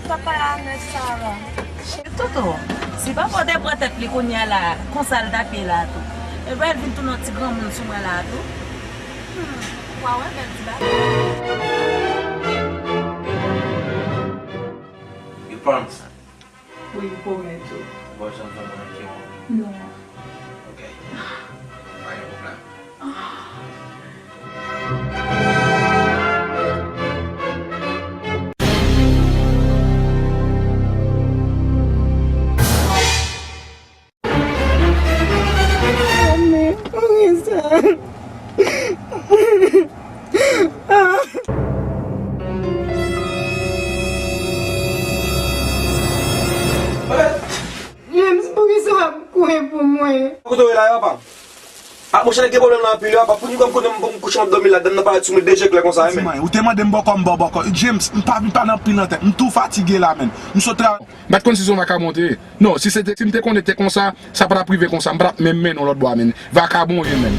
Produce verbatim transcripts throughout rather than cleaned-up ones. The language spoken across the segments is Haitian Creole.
Papa a mèt sa la. Toto, si papa w te pran tèt li kounye a la, konsa l t ap ye la tou. Epi l vin tounen yon ti granmoun sou mwen la tou. Hmm, w a wè bèl ti bagay. You promise? Wi, m pwomèt ou. Ou p ap janm fè mwen manke yon. Non. Ok. Pa gen pwoblèm. Mwen, mwen sa. James, poukisa w ap kouri pou mwen? Kote w ye la, papa? Ah, monchè, nèg gen pwoblèm la anpil, wi, papa. Pou m, pou m kouche, m ap dòmi ladann nan, parèt sou mwen de je klè konsa, wi, men. Ou te mande m bòkò, m ba w bòkò. James, m pa, m pa nan anpil nan tèt. M tou fatige la, men. M sot travay. M pa t konn si se yon vakabon w te ye. Non, si se te, si m te konnen te konsa, sa pa t ap rive konsa. M pa t ap menm mennen w lòt bò a, men. Vakabon w ye, men.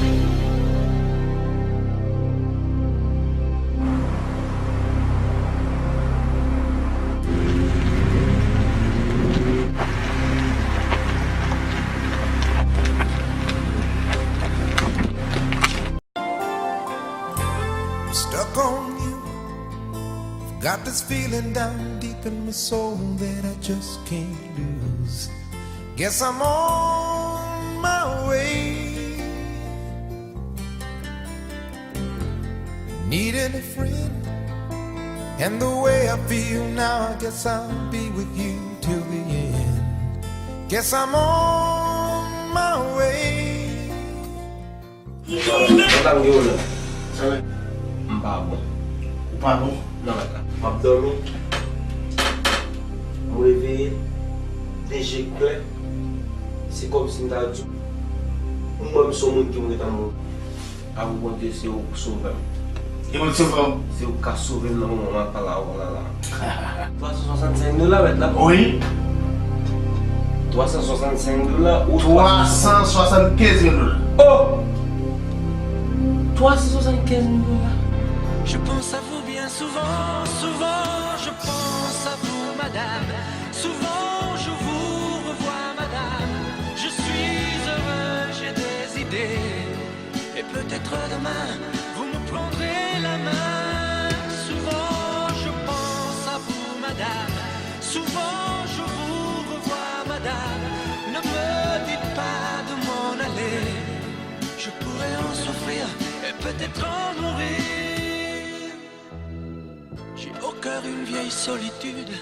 I'm stuck on you. I've got this feeling down deep in my soul that I just can't lose. Guess I'm on my way. Needing a friend. And the way I feel now, I guess I'll be with you till the end. Guess I'm on my way. Mwen pa gen onè. M pa bon. Ou pa bon? Nan rad la. M ap dòmi. M reveye. De je klè. Se kòmsi m ta di w, m wè m se yon moun ki mouri tankou. Avou Bondye, se ou k sove m. Ki moun k sove w? Se ou k ka sove m nan moman m ap pale avè w la la. Twa san swasannsenk dola, mèt la. Wi. Twa san swasannsenk dola ou twa san swasannkenz mil dola. Oh! Twa san swasannkenz mil dola. Je pense à vous bien souvent, souvent, je pense à vous, madame. Souvent, je vous revois, madame. Je suis heureux, j'ai des idées. Et peut-être demain, vous me prendrez la main. Souvent, je pense à vous, madame. Souvent, je vous revois, madame. Ne me dites pas de m'en aller. Je pourrais en souffrir et peut-être en mourir. J'ai au cœur une vieille solitude.